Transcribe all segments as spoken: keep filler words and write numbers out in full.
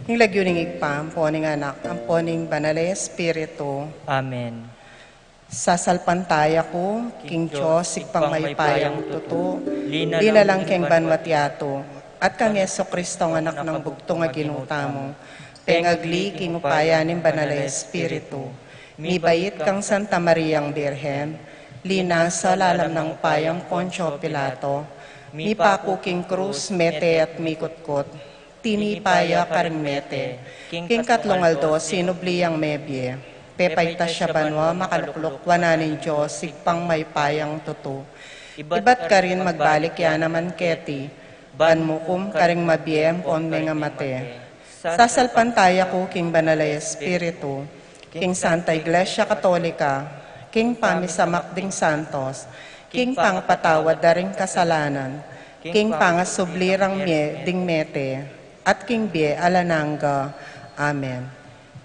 King lagyu ning Ibpa, ampo ning Anak, ampo ning Banal a Espiritu. Amen. Sasalpantaya ku king Dios, Ibpang mayupayang tutu, linalang king banwa't yatu, at kang Jesucristo, Anak nang bugtung a Ginu tamu, pengagli king upaya ning Banal a Espiritu, mibait kang Santa Mariang Birhen, linasa lalam nang upayang Poncio Pilato, mipaku king krus, mete at mikutkut, tinipa ya karing mete, king katlung aldo sinubli yang mebie, pepaitas ya banua, makalukluk wanan ning Dios, Ibpang mayupayang tutu. Ibat karin magbalik ya naman keti, ban mukum karing mabie ampon mengamate. Sasalpantaya ku king Banal a Espiritu, king Santa Iglesia Katolika, king pamisamak ding santos, king pangapatawad da ring kasalanan, king pangasubli rang mie ding mete, at king bie alang angga. Amen.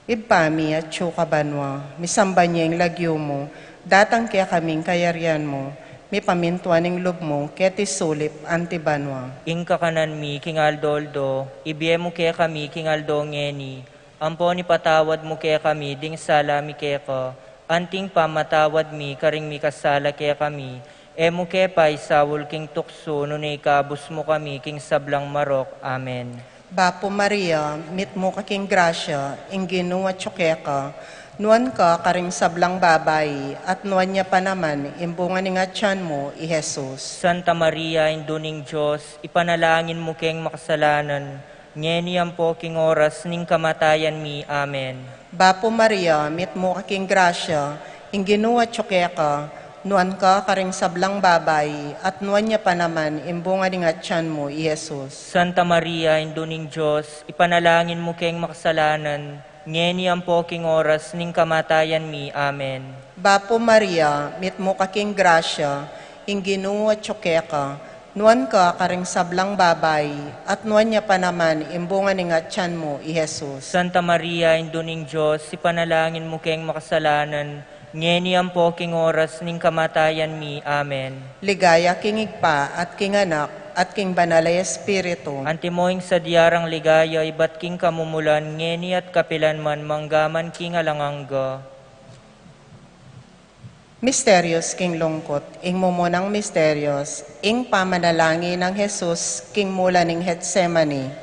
Ibpa mi, atsu ka banua, misamban ya ing lagyu mu, datang kekami ing kayarian mu, mipamintuan ing lub mu keti sulip anti banua. Ing kakanan mi king aldo-aldo ibie mu kekami king aldo ngeni, ampon ipatawad mu kekami ding sala mi keka, anting pamatawad mi karing mikasala kekami, e mu ke paisaul king tuksu, nune ikabus mu kami king sablang marok. Amen. Bapu Maria, mitmu ka king grasya, ing Ginu atyu keka, nuan ka karing sablang babai, at nuan ya pa naman ing bunga ning atian mu, i Jesus. Santa Maria, Indu ning Dios, ipanalangin mu keng makasalanan, ngeni ampo king oras ning kamatayan mi. Amen. Bapu Maria, mitmu ka king grasya, ing Ginu atyu keka, nuan ka karing sablang babai, at nuan ya pa naman ing bunga ning atian mu, i Jesus. Santa Maria, Indu ning Dios, ipanalangin mu keng makasalanan, ngeni ampo king oras ning kamatayan mi. Amen. Bapu Maria, mitmu ka king grasya, ing Ginu atyu keka, nuan ka karing sablang babai, at nuan ya pa naman ing bunga ning atian mu, i Jesus. Santa Maria, Indu ning Dios, ipanalangin mu keng makasalanan, ngeni ampo king oras ning kamatayan mi. Amen. Ligaya king Ibpa, at king Anak, at king Banal a Espiritu. Antimo ing sadya rang ligaya ibat king kamumulan, ngeni at kapilan man, mangga man king alang angga. Misterios king lungkut. Ing mumunang misterios, ing pamanalangin nang Jesus king mula ning Getsemani.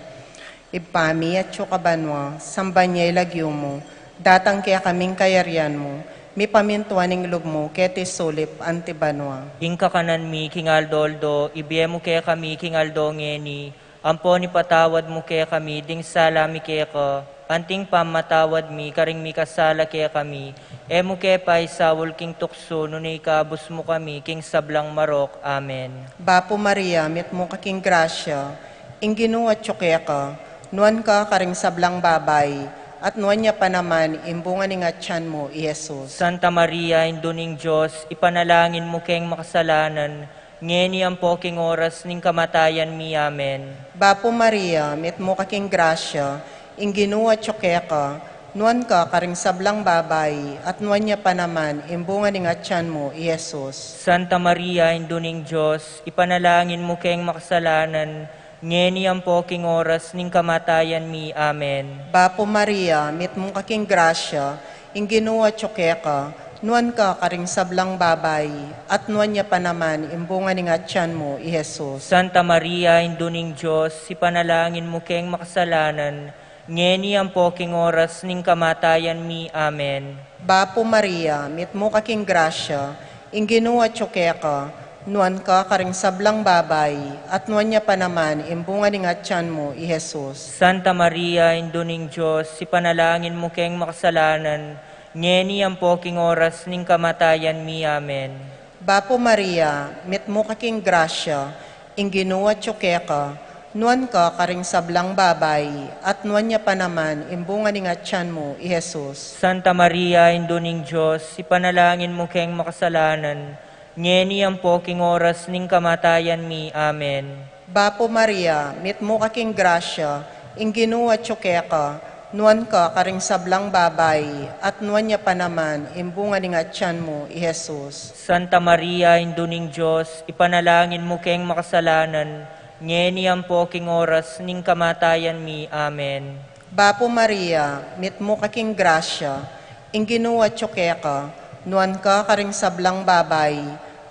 Ibpa mi atyu ka banua, samban ya ing lagyu mu, datang kekami ing kayarian mu, mipamintuan ing lub mu keti sulip anti banua. Ing kakanan mi king aldo-aldo ibie mu kekami king aldo ngeni, ampon ipatawad mu kekami ding sala mi keka, anting pamatawad mi karing mikasala kekami, e mu ke paisaul king tuksu, nune ikabus mu kami king sablang marok. Amen. Bapu Maria, mitmu ka king grasya, ing Ginu atyu keka, nuan ka karing sablang babai, at nuan ya pa naman ing bunga ning atian mu, i Jesus. Santa Maria, Indu ning Dios, ipanalangin mu keng makasalanan, ngeni ampo king oras ning kamatayan mi. Amen. Bapu Maria, mitmu ka king grasya, ing Ginu atyu keka, nuan ka karing sablang babai, at nuan ya pa naman ing bunga ning atian mu, i Jesus. Santa Maria, Indu ning Dios, ipanalangin mu keng makasalanan, ngeni ampo king oras ning kamatayan mi. Amen. Bapu Maria, mitmu ka king grasya, ing Ginu atyu keka, nuan ka karing sablang babai, at nuan ya pa naman ing bunga ning atian mu, i Jesus. Santa Maria, Indu ning Dios, ipanalangin mu keng makasalanan, ngeni ampo king oras ning kamatayan mi. Amen. Bapu Maria, mitmu ka king grasya, ing Ginu atyu keka, nuan ka karing sablang babai, at nuan ya pa naman ing bunga ning atian mu, i Jesus. Santa Maria, Indu ning Dios, ipanalangin mu keng makasalanan, ngeni ampo king oras ning kamatayan mi. Amen. Bapu Maria, mitmu ka king grasya, ing Ginu atyu keka, nuan ka karing sablang babai, at nuan ya pa naman ing bunga ning atian mu, i Jesus. Santa Maria, Indu ning Dios, ipanalangin mu keng makasalanan, ngeni ampo king oras ning kamatayan mi. Amen. Bapu Maria, mitmu ka king grasya, ing Ginu atyu keka, nuan ka karing sablang babai, at nuan ya pa naman ing bunga ning atian mu, i Jesus. Santa Maria, Indu ning Dios, ipanalangin mu keng makasalanan, ngeni ampo king oras ning kamatayan mi. Amen. Bapu Maria, mitmu ka king grasya, ing Ginu atyu keka, nuan ka karing sablang babai,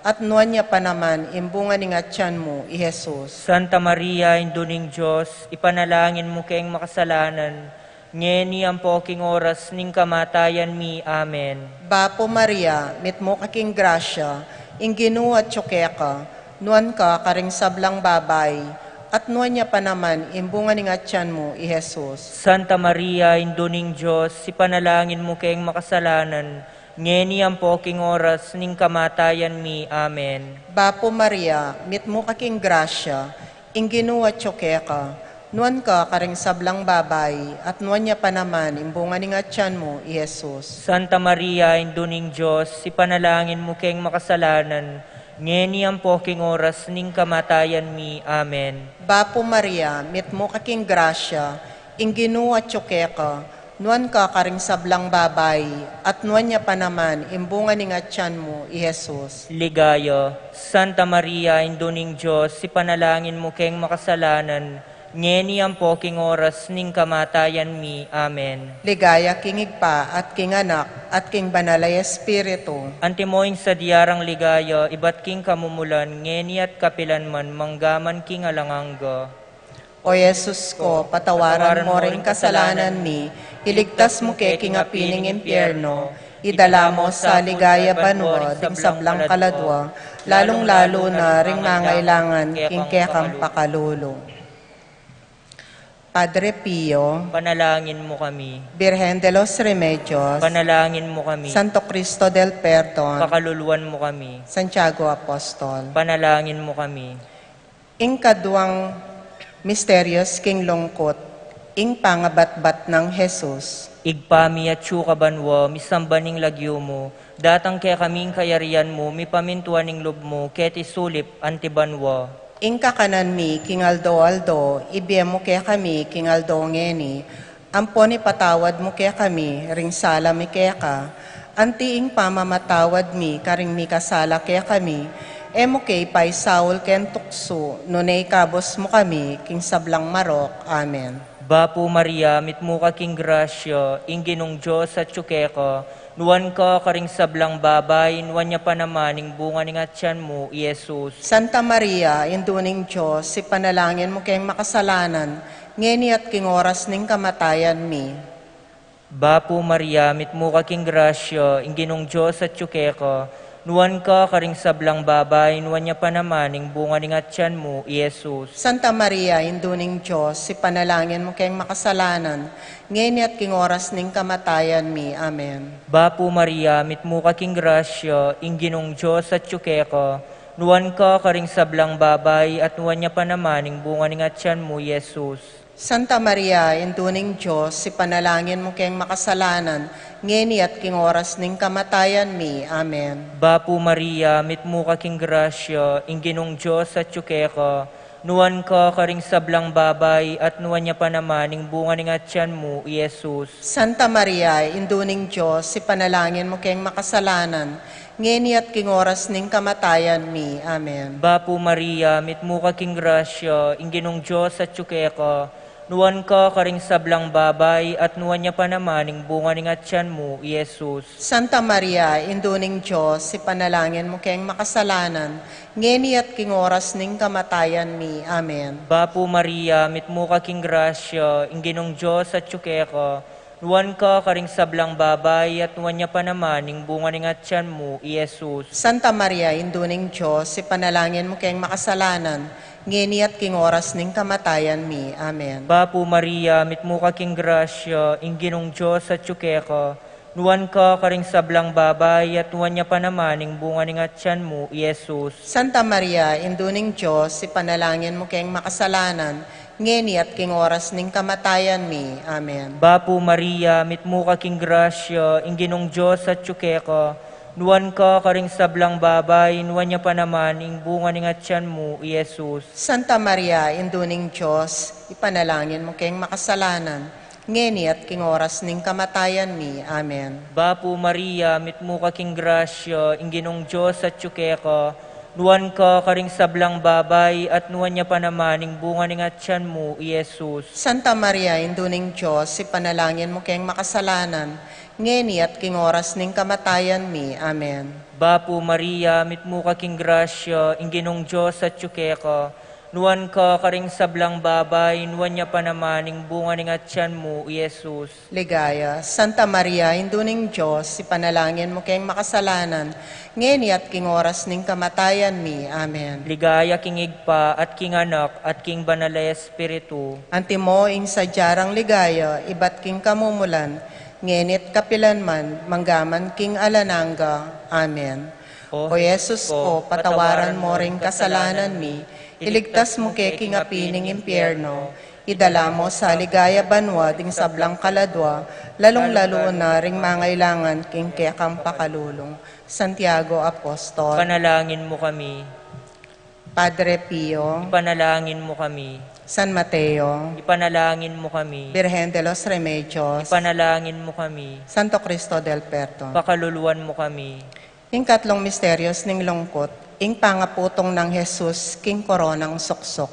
at nuan ya pa naman ing bunga ning atyan mu, i Jesus. Santa Maria, Indu ning Dios, ipanalangin mu keng makasalanan, ngeni ampo king oras ning kamatayan mi. Amen. Bapu Maria, mitmu ka king grasya, ing Ginu atyu keka, nuan ka karing sablang babai, at nuan ya pa naman ing bunga ning atyan mu, i Jesus. Santa Maria, Indu ning Dios, ipanalangin mu keng makasalanan, ngeni ampo king oras ning kamatayan mi. Amen. Bapu Maria, mitmu ka king grasya, ing Ginu atyu keka, nuan ka karing sablang babai, at nuan ya pa naman ing bunga ning atyan mu, i Jesus. Santa Maria, Indu ning Dios, ipanalangin mu keng makasalanan, ngeni ampo king oras ning kamatayan mi. Amen. Bapu Maria, mitmu ka king grasya, ing Ginu atyu keka, nuan ka karing sablang babai, at nuan ya pa naman ing bunga ning atyan mu, i Jesus. Ligaya, Santa Maria, Indu ning Dios, ipanalangin mu keng makasalanan, ngeni ampo king oras ning kamatayan mi. Amen. Ligaya king Ibpa, at king Anak, at king Banal a Espiritu. Antimo ing sadya rang ligaya, ibat king kamumulan, ngeni at kapilan man, mangga man king alang angga. O Jesus ko, patawaran mo ring kasalanan mi, iligtas mu ke king api ning impyerno, idala mo sa ligaya banua ding sablang kaladua, lalung-lalu na ring mangailangan king kekang pakalulu. Padre Pio, panalangin mu kami. Birhen de los Remedios, panalangin mu kami. Santo Cristo del Perdon, pakaluluan mu kami. Santiago Apostol, panalangin mu kami. Ing kaduang misterios king lungkut, ing pangabatbat nang Jesus. Ibpa mi atsu ka banua, misamban ing lagyu mu, datang kekami ing kayarian mu, mipamintuan ing lub mu, keti sulip anti banua. Ing kakanan mi king aldo-aldo, ibie mu kekami king aldo ngeni, ampon ipatawad mu kekami ring sala mi keka, anti ing pamamatawad mi karing mikasala kekami, e mu ke ipaisaul keng tuksu, nune ikabus mu kami king sablang marok. Amen. Bapu Maria, mitmu ka king grasya, ing Ginung Dios atyu keka, nuan ka karing sablang babai, nuan ya pa naman ing bunga ning atyan mu, i Jesus. Santa Maria, Indu ning Dios, ipanalangin mu keng makasalanan, ngeni at king oras ning kamatayan mi. Bapu Maria, mitmu ka king grasya, ing Ginung Dios atyu keka, nuan ka karing sablang babai, nuan ya pa naman ing bunga ning atyan mu, i Jesus. Santa Maria, Indu ning Dios, ipanalangin mu keng makasalanan, ngeni at king oras ning kamatayan mi. Amen. Bapu Maria, mitmu ka king grasya, ing Ginung Dios atyu keka, nuan ka karing sablang babai, at nuan ya pa naman ing bunga ning atyan mu, i Jesus. Santa Maria, Indu ning Dios, ipanalangin mu keng makasalanan, ngeni at king oras ning kamatayan mi. Amen. Bapu Maria, mitmu ka king grasya, ing Ginung Dios atyu keka, nuan ka karing sablang babai, at nuan ya pa naman ing bunga ning atyan mu, i Jesus. Santa Maria, Indu ning Dios, ipanalangin mu keng makasalanan, ngeni at king oras ning kamatayan mi. Amen. Bapu Maria, mitmu ka king grasya, ing Ginung Dios atyu keka, nuan ka karing sablang babai, at nuan ya pa naman ing bunga ning atyan mu, i Jesus. Santa Maria, Indu ning Dios, ipanalangin mu keng makasalanan, ngeni at king oras ning kamatayan mi. Amen. Bapu Maria, mitmu ka king grasya, ing Ginung Dios atyu keka, nuan ka karing sablang babai, at nuan ya pa naman ing bunga ning atyan mu, i Jesus. Santa Maria, Indu ning Dios, ipanalangin mu keng makasalanan, ngeni at king oras ning kamatayan mi. Amen. Bapu Maria, mitmu ka king grasya, ing Ginung Dios atyu keka, nuan ka karing sablang babai, at nuan ya pa naman ing bunga ning atyan mu, i Jesus. Santa Maria, Indu ning Dios, ipanalangin mu keng makasalanan, ngeni at king oras ning kamatayan mi. Amen. Bapu Maria, mitmu ka king grasya, ing Ginung Dios atyu keka, nuan ka karing sablang babai, nuan ya pa naman ing bunga ning atyan mu, i Jesus. Santa Maria, Indu ning Dios, ipanalangin mu keng makasalanan, ngeni at king oras ning kamatayan mi. Amen. Bapu Maria, mitmu ka king grasya, ing Ginung Dios atyu keka, Nuan ka karing sablang babai, at nuan ya pa naman ing bunga ning atyan mu, i Jesus. Santa Maria, Indu ning Dios, ipanalangin mu keng makasalanan, ngeni at king oras ning kamatayan mi. Amen. Bapu Maria, mitmu ka king grasya, ing Ginung Dios atyu keka, nuan ka karing sablang babai, nuan ya pa naman ing bunga ning atyan mu, i Jesus. Ligaya, Santa Maria, Indu ning Dios, ipanalangin mu keng makasalanan, ngeni at king oras ning kamatayan mi. Amen. Ligaya king Ibpa, at king Anak, at king Banal a Espiritu. Antimo ing sadya rang ligaya, ibat king kamumulan, ngeni at kapilanman, manggaman king alang angga. Amen. O Jesus ko, patawaran mo ring kasalanan mi, iligtas mu ke king api ning impyerno, idala mo sa ligaya banua ding sablang kaladua, lalung-lalu na ring mangailangan king kekang pakalulu. Santiago Apostol. Ipanalangin mu kami. Padre Pio. Ipanalangin mu kami. San Mateo. Ipanalangin mu kami. Birhen de los Remedios. Ipanalangin mu kami. Santo Cristo del Perdon. Pakaluluan mu kami. Ing katlung misteryos ning lungkut, ing pangaputung nang Jesus king koronang suksuk.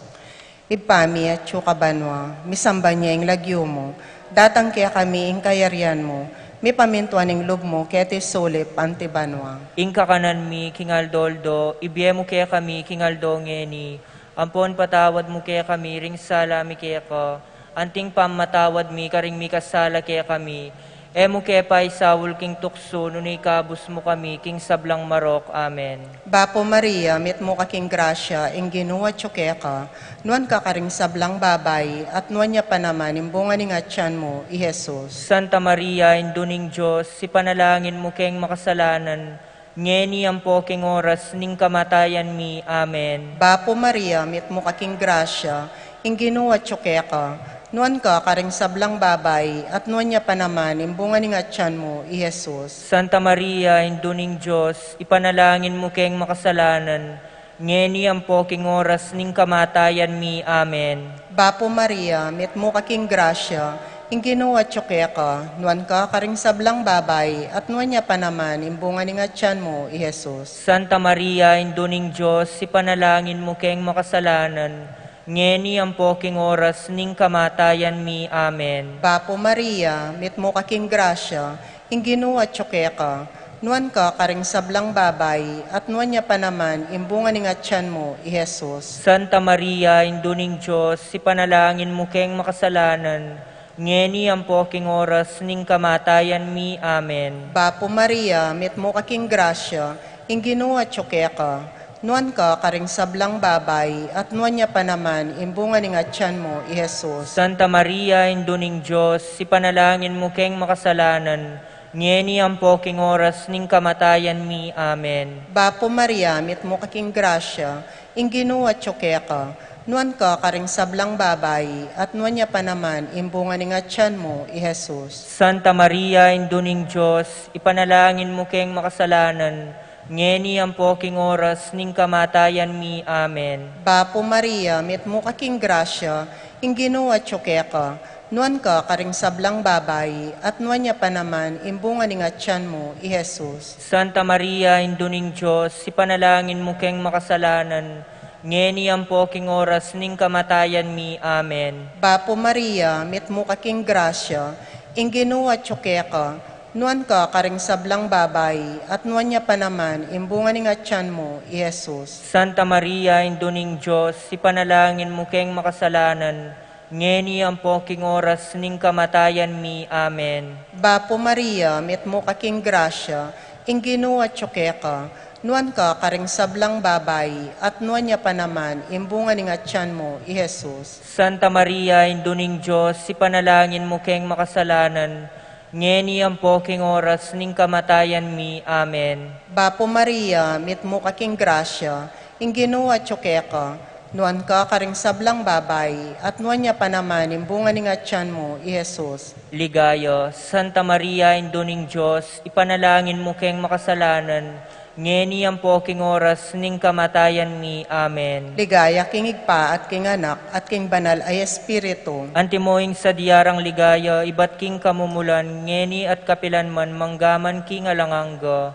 Ibpa mi atyu ka banua, misamban ya ing lagyu mu, datang kekami ing kayarian mu, mipamintuan ing lub mu keti sulip anti banua. Ing kakanan mi king aldo-aldo, ibie mu kekami king aldo ngeni, ampon patawad mu kekami ring sala mi keka, anting pamamatawad mi karing mikasala kekami, e mu ke paisaul king tuksu, nune ikabus mu kami king sablang marok. Amen. Bapu Maria, mitmu ka king grasya, ing Ginu atyu keka, nuan ka karing sablang babai, at nuan ya pa naman ing bunga ning atyan mu, i Jesus. Santa Maria, Indu ning Dios, ipanalangin mu keng makasalanan, ngeni ampo king oras ning kamatayan mi. Amen. Bapu Maria, mitmu ka king grasya, ing Ginu atyu keka, nuan ka karing sablang babai, at nuan ya pa naman ing bunga ning atyan mu, i Jesus. Santa Maria, Indu ning Dios, ipanalangin mu keng makasalanan, ngeni ampo king oras ning kamatayan mi. Amen. Bapu Maria, mitmu ka king grasya, ing Ginu atyu keka, nuan ka karing sablang babai, at nuan ya pa naman ing bunga ning atyan mu, i Jesus. Santa Maria, Indu ning Dios, ipanalangin mu keng makasalanan, ngeni ampo king oras ning kamatayan mi. Amen. Bapu Maria, mitmu ka king grasya, ing Ginu atyu keka, nuan ka karing sablang babai, at nuan ya pa naman ing bunga ning atyan mu, i Jesus. Santa Maria, Indu ning Dios, ipanalangin mu keng makasalanan, ngeni ampo king oras ning kamatayan mi. Amen. Bapu Maria, mitmu ka king grasya, ing Ginu atyu keka, nuan ka karing sablang babai, at nuan ya pa naman ing bunga ning atyan mu, i Jesus. Santa Maria, Indu ning Dios, ipanalangin mu keng makasalanan, ngeni ampo king oras ning kamatayan mi. Amen. Bapu Maria, mitmu ka king grasya, ing Ginu atyu keka, nuan ka karing sablang babai, at nuan ya pa naman ing bunga ning atyan mu, i Jesus. Santa Maria, Indu ning Dios, ipanalangin mu keng makasalanan, ngeni ampo king oras ning kamatayan mi. Amen. Bapu Maria, mitmu ka king grasya, ing Ginu atyu keka, nuan ka karing sablang babai, at nuan ya pa naman ing bunga ning atyan mu, i Jesus. Santa Maria, Indu ning Dios, ipanalangin mu keng makasalanan, ngeni ampo king oras ning kamatayan mi. Amen. Bapu Maria, mitmu ka king grasya, ing Ginu atyu keka, nuan ka karing sablang babai, at nuan ya pa naman ing bunga ning atyan mu, i Jesus. Santa Maria, Indu ning Dios, ipanalangin mu keng makasalanan, ngeni ampo king oras ning kamatayan mi. Amen. Bapu Maria, mitmu ka king grasya, ing Ginu atyu keka, nuan ka karing sablang babai, at nuan ya pa naman ing bunga ning atyan mu, i Jesus. Santa Maria, Indu ning Dios, ipanalangin mu keng makasalanan, ngeni ampo king oras ning kamatayan mi. Amen. Bapu Maria, mitmu ka king grasya, ing Ginu atyu keka, nuan ka karing sablang babai, at nuan ya pa naman ing bunga ning atyan mu, i Jesus. Ligaya, Santa Maria, Indu ning Dios, ipanalangin mu keng makasalanan, ngeni ampo king oras ning kamatayan mi. Amen. Ligaya king Ibpa at king Anak at king Banal a Espiritu. Antimo ing sadya rang ligaya, ibat king kamumulan, ngeni at kapilanman, manggaman king alang angga.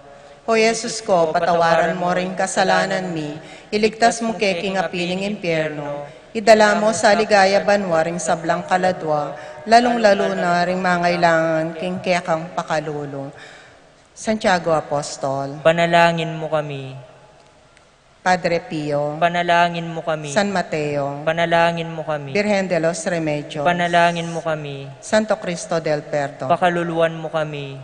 O Jesus ko, patawaran mo ring kasalanan mi, iligtas mu ke king api ning impyerno, idala mo sa ligaya banua ring sablang kaladua, lalung-lalu na ring mangailangan king kekang pakalulu. Santiago Apostol. Panalangin mu kami. Padre Pio. Panalangin mu kami. San Mateo. Panalangin mu kami. Birhen de los Remedios. Panalangin mu kami. Santo Cristo del Perdon. Pakaluluan mu kami.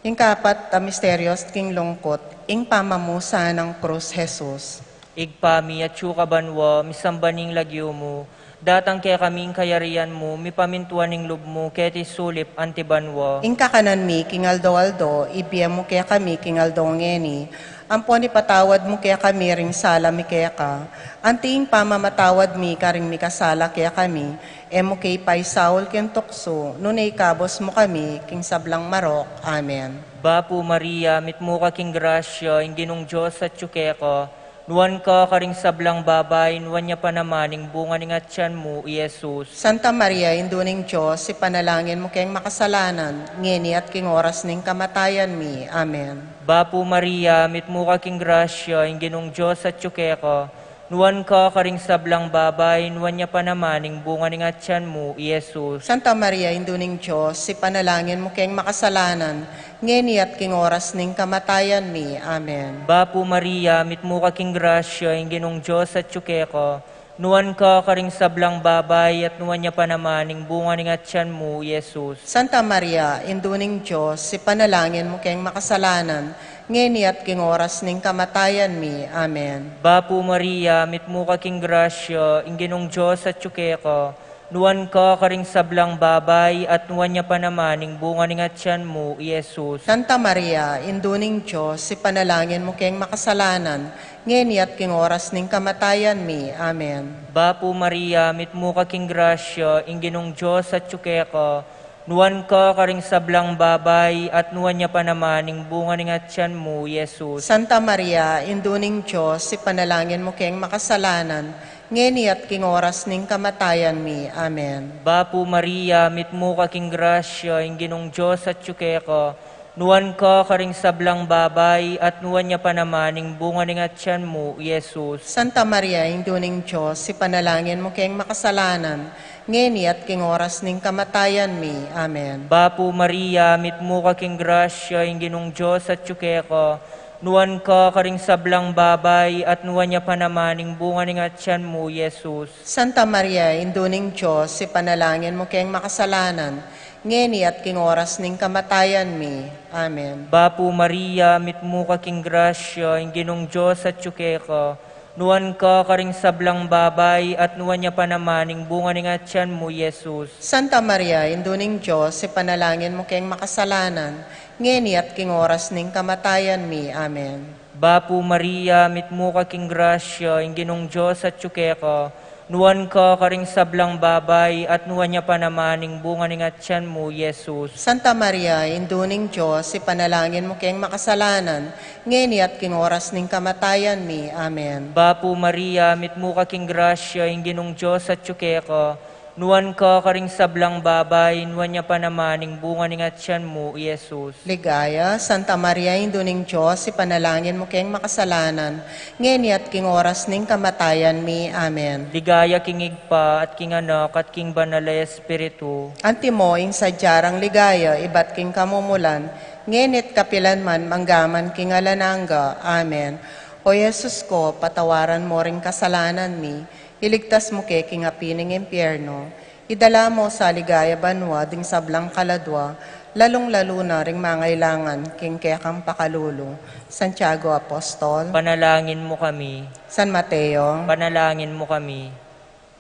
Ing kapat a misteryos king lungkut, ing pamamusan nang krus Jesus. Ibpa mi, atsu ka banua, misamban ing lagyu mu, datang kekami ing kayarian mu, mipamintuan ing lub mu, keti sulip anti banua. Ing kakanan mi king aldo-aldo, ibie mu kekami king aldo ngeni, ampon ipatawad mu kekami ring sala mi keka, anti ing pamamatawad mi karing mikasala kekami, e mu ke ipaisaul king tuksu, nune ikabus mu kami king sablang marok. Amen. Bapu Maria, mitmu ka king grasya, ing Ginung Dios atsu keka, nuan ka karing sablang babai, nuan ya pa naman ing bunga ning atian mu, i Jesus. Santa Maria, Indu ning Dios, ipanalangin mu keng makasalanan, ngeni at king oras ning kamatayan mi. Amen. Bapu Maria, mitmu ka king grasya, ing Ginung Dios atsu keka, nuan ka karing sablang babai, nuan ya pa naman ing bunga ning atian mu, i Jesus. Santa Maria, Indu ning Dios, ipanalangin mu keng makasalanan, ngeni at king oras ning kamatayan mi. Amen. Bapu Maria, mitmu ka king grasya, ing Ginung Dios atsu keka, nuan ka karing sablang babai, at nuan ya pa naman ing bunga ning atian mu, i Jesus. Santa Maria, Indu ning Dios, ipanalangin mu keng makasalanan, ngeni at king oras ning kamatayan mi. Amen. Bapu Maria, mitmu ka king grasya, ing Ginung Dios atsu keka, nuan ka karing sablang babai, at nuan ya pa naman ing bunga ning atian mu, i Jesus. Santa Maria, Indu ning Dios, ipanalangin mu keng makasalanan, ngeni at king oras ning kamatayan mi. Amen. Bapu Maria, mitmu ka king grasya, ing Ginung Dios atsu keka, nuan ka karing sablang babai, at nuan ya pa naman ing bunga ning atian mu, i Jesus. Santa Maria, Indu ning Dios, ipanalangin mu keng makasalanan, ngeni at king oras ning kamatayan mi. Amen. Bapu Maria, mitmu ka king grasya, ing Ginung Dios atsu keka, nuan ka karing sablang babai, at nuan ya pa naman ing bunga ning atian mu, i Jesus. Santa Maria, Indu ning Dios, ipanalangin mu keng makasalanan, ngeni at king oras ning kamatayan mi. Amen. Bapu Maria, mitmu ka king grasya, ing Ginung Dios atsu keka, nuan ka karing sablang babai, at nuan ya pa naman ing bunga ning atian mu, i Jesus. Santa Maria, Indu ning Dios, ipanalangin mu keng makasalanan, ngeni at king oras ning kamatayan mi. Amen. Bapu Maria, mitmu ka king grasya, ing Ginung Dios atsu keka, nuan ka karing sablang babai, at nuan ya pa naman ing bunga ning atian mu, i Jesus. Santa Maria, Indu ning Dios, ipanalangin mu keng makasalanan, ngeni at king oras ning kamatayan mi. Amen. Bapu Maria, mitmu ka king grasya, ing Ginung Dios atsu keka, nuan ka karing sablang babai, at nuan ya pa naman ing bunga ning atian mu, i Jesus. Santa Maria, Indu ning Dios, ipanalangin mu keng makasalanan, ngeni at king oras ning kamatayan mi. Amen. Bapu Maria, mitmu ka king grasya, ing Ginung Dios atsu keka, nuan ka karing sablang babai, nuan ya pa naman ing bunga ning atian mu, i Jesus. Ligaya, Santa Maria, Indu ning Dios, ipanalangin mu keng makasalanan, ngeni at king oras ning kamatayan mi. Amen. Ligaya king Ibpa, at king Anak, at king Banal a Espiritu. Antimo ing sadya rang ligaya, ibat king kamumulan, ngeni at kapilan man, manggaman king alang angga. Amen. O Jesus ko, patawaran mo ring kasalanan mi, iligtas mu ke king api ning impyerno, idala mo sa ligaya banua ding sablang kaladua, lalung-lalu na ring mangailangan king kekang pakalulu. Santiago Apostol. Panalangin mu kami. San Mateo. Panalangin mu kami.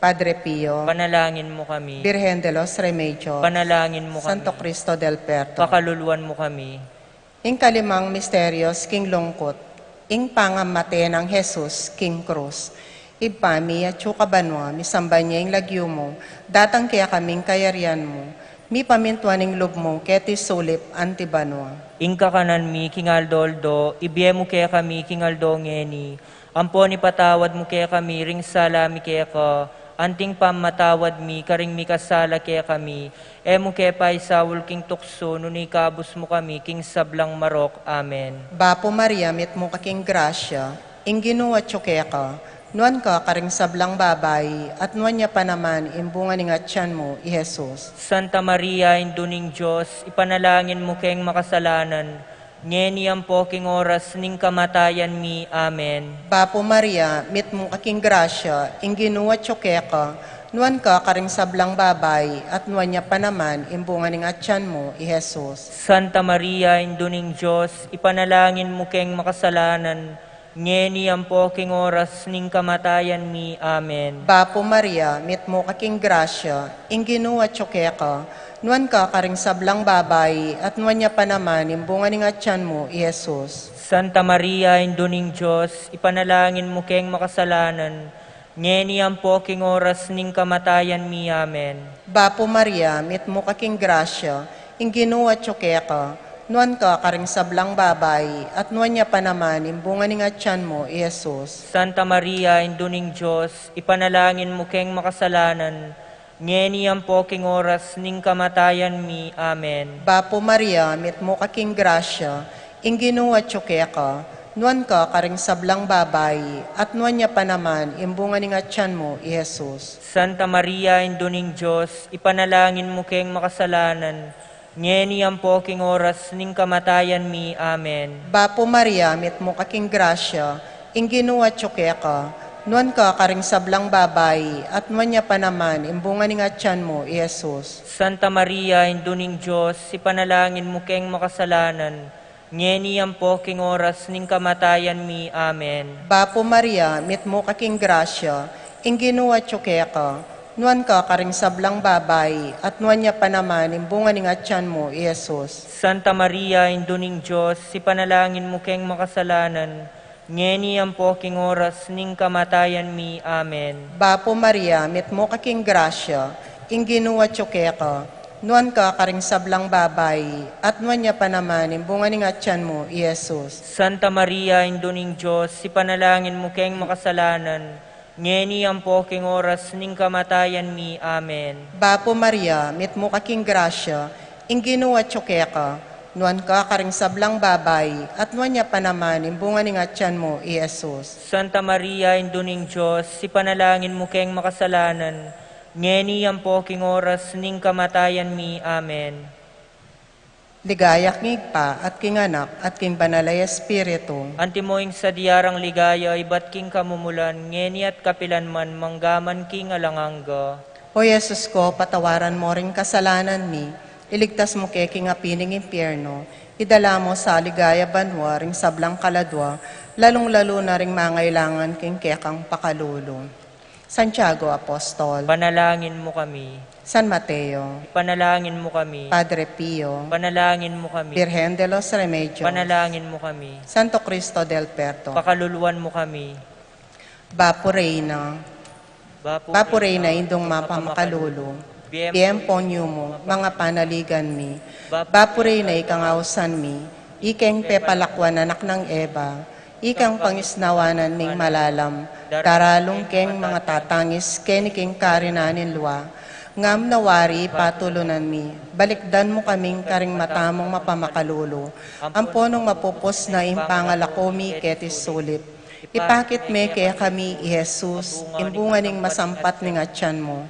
Padre Pio. Panalangin mu kami. Birhen de los Remedios. Panalangin mu kami. Santo Cristo del Perdon. Pakaluluan mu kami. Ing kalimang misteryos king lungkut, ing pangamate nang Jesus king krus. Ibpa mi, atsu ka banua, misamban ya ing lagyu mu, datang kekami ing kayarian mu, mipamintuan ing lub mu keti sulip anti banua. Ing kakanan mi king aldo-aldo, ibie mu kekami king aldo ngeni, ampon ipatawad mu kekami ring sala mi keka, Anting pamatawad mi karing mikasala kekami, e mu ke paisaul king tuksu, nune ikabus mu kami king sablang marok. Amen. Bapu Maria, mitmu ka king grasya, ing Ginu atyu keka, nuan ka karing sablang babai, at nuan ya pa naman ing bunga ning atyan mu, i Jesus. Santa Maria, Indu ning Dios, ipanalangin mu keng makasalanan, ngeni ampo king oras ning kamatayan mi. Amen. Bapu Maria, mitmu ka king grasya, ing Ginu atyu keka, nuan ka karing sablang babai, at nuan ya pa naman ing bunga ning atyan mu, i Jesus. Santa Maria, Indu ning Dios, ipanalangin mu keng makasalanan, ngeni ampo king oras ning kamatayan mi. Amen. Bapu Maria, mitmu ka king grasya, ing Ginu atyu keka, nuan ka karing sablang babai, at nuan ya pa naman ing bunga ning atyan mu, i Jesus. Santa Maria, Indu ning Dios, ipanalangin mu keng makasalanan, ngeni ampo king oras ning kamatayan mi. Amen. Bapu Maria, mitmu ka king grasya, ing Ginu atyu keka, nuan ka karing sablang babai, at nuan ya pa naman ing bunga ning atyan mu, i Jesus. Santa Maria, Indu ning Dios, ipanalangin mu keng makasalanan, ngeni ampo king oras ning kamatayan mi. Amen. Bapu Maria, mitmu ka king grasya, ing Ginu atyu keka, nuan ka karing sablang babai, at nuan ya pa naman ing bunga ning atyan mu, i Jesus. Santa Maria, Indu ning Dios, ipanalangin mu keng makasalanan, ngeni ampo king oras ning kamatayan mi. Amen. Bapu Maria, mitmu ka king grasya, ing Ginu atyu keka, nuan ka karing sablang babai, at nuan ya pa naman ing bunga ning atyan mu, i Jesus. Santa Maria, Indu ning Dios, ipanalangin mu keng makasalanan, ngeni ampo king oras ning kamatayan mi. Amen. Bapu Maria, mitmu ka king grasya, ing Ginu atyu keka, nuan ka karing sablang babai, at nuan ya pa naman ing bunga ning atyan mu, i Jesus. Santa Maria, Indu ning Dios, ipanalangin mu keng makasalanan, ngeni ampo king oras ning kamatayan mi. Amen. Bapu Maria, mitmu ka king grasya, ing Ginu atyu keka, nuan ka karing sablang babai, at nuan ya pa naman ing bunga ning atyan mu, i Jesus. Santa Maria, Indu ning Dios, ipanalangin mu keng makasalanan, ngeni ampo king oras ning kamatayan mi. Amen. Bapu Maria, mitmu ka king grasya, ing Ginu atyu keka, nuan ka karing sablang babai, at nuan ya pa naman ing bunga ning atyan mu, i Jesus. Santa Maria, Indu ning Dios, ipanalangin mu keng makasalanan, ngeni ampo king oras ning kamatayan mi. Amen. Ligaya king Ibpa, at king Anak, at king Banal a Espiritu. Antimo ing sadya rang ligaya, ibat king kamumulan, ngeni at kapilan man, mangga man king alang angga. O Jesus ko, patawaran mo ring kasalanan mi, iligtas mu ke king api ning impyerno, idala mo sa ligaya banua ring sablang kaladua, lalung-lalu na ring mangailangan king kekang pakalulu. Santiago Apostol. Panalangin mu kami. San Mateo. Ipanalangin mu kami. Padre Pio. Panalangin mu kami. Birhen de los Remedios. Panalangin mu kami. Santo Cristo del Perdon. Pakaluluan mu kami. Bapu Reyna. Bapu Reyna, Indung mapamakalulu. Bie ampon yumu, mga panaligan mi. Bapu Reyna, ikang ausan mi, ikeng pepalakuan anak nang Eva, ikang pangisnawanan ming malalam, daralung keng mga tatangis keni king karinan ning lua. Ngam na wari patulunan mi, balikdan mu kaming karing mata mung mapamakalulu, ampo nung mapupus na ing pangalako mi keti sulip. Ipakit me kekami i Jesus, ing bunga ning masampat ning atyan mu.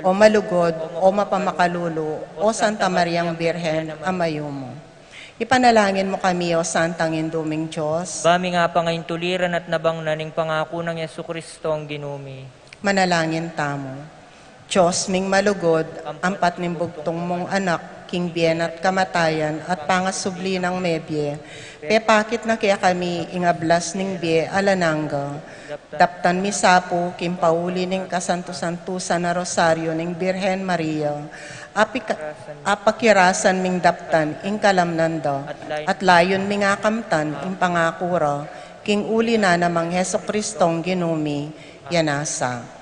O malugud, o mapamakalulu, o Santa Mariang Birhen a mayumu. Ipanalangin mu kami, o Santang Indu ming Dios. Ba ming apangaintuliran at nabangnan ing pangaku nang Jesucristong Ginu mi. Manalangin tamu. Dios ming malugud, ampat ning bugtung mung Anak, king bie na at kamatayan at pangasubli nang mebie, pepakit na kekami ing ablas ning bie alang angga. Daptan mi sa pu king pauli ning kasantu-santusan a Rosario ning Birhen Maria, apika-, apakirasan ming daptan ing kalamnan da, at layun ming akamtan ing pangaku ra, king uli na namang Jesucristong Ginu mi. Yana sa.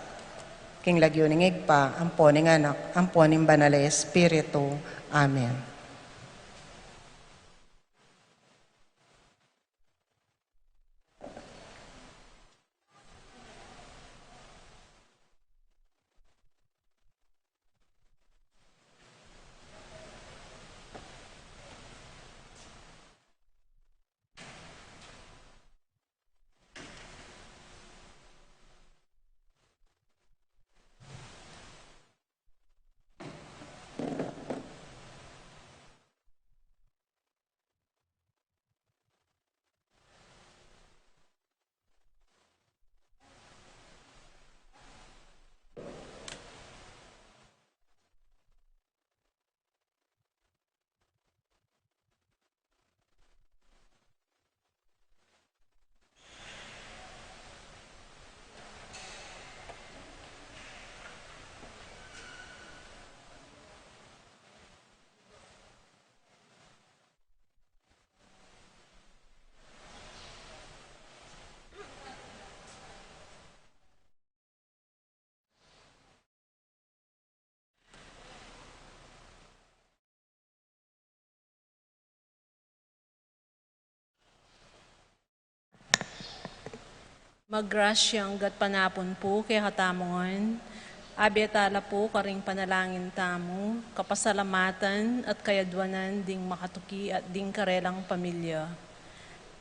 King lagyu ning Ibpa, ampo ning Anak, ampo ning Banal a Espiritu. Amen. Magrasyang gatpanapun pu kekatamu ngan, abe tala pu karing panalangin tamu, kapasalamatan at kayadwanan ding makatuki at ding karelang pamilya.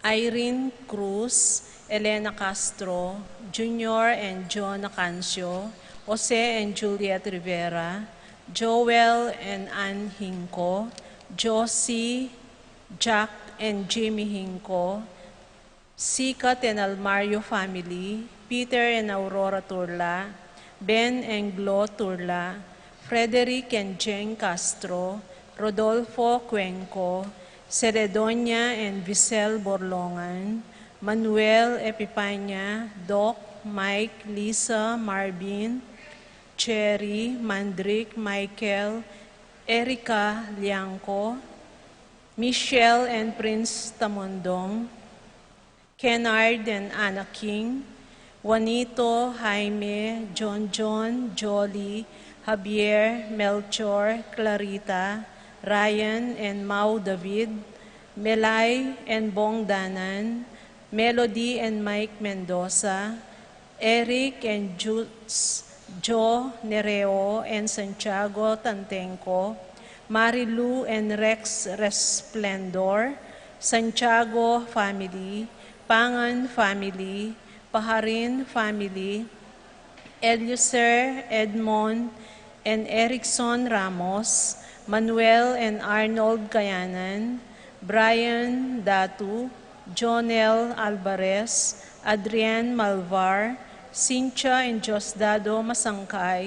Irene Cruz, Elena Castro, Junior and John Acancio, Jose and Juliet Rivera, Joel and Ann Hinco, Josie, Jack and Jimmy Hinco, Sikat and Almario family, Peter and Aurora Turla, Ben and Glo Turla, Frederick and Jane Castro, Rodolfo Cuenco, Celedonia and Visel Borlongan, Manuel Epipania, Doc, Mike, Lisa, Marvin, Cherry, Mandrick, Michael, Erica Liangco, Michelle and Prince Tamondong, Kennard and Anna King, Juanito, Jaime, John John, Jolly, Javier, Melchor, Clarita, Ryan and Mau David, Melay and Bong Danan, Melody and Mike Mendoza, Eric and Jules, Joe Nereo and Santiago Tantenco, Marilu and Rex Resplendor, Santiago family, Pangan family, Paharin family, Eliezer, Edmond, and Erickson Ramos, Manuel and Arnold Gayanan, Brian Datu, Jonel Alvarez, Adrian Malvar, Cynthia and Diosdado Masangkay,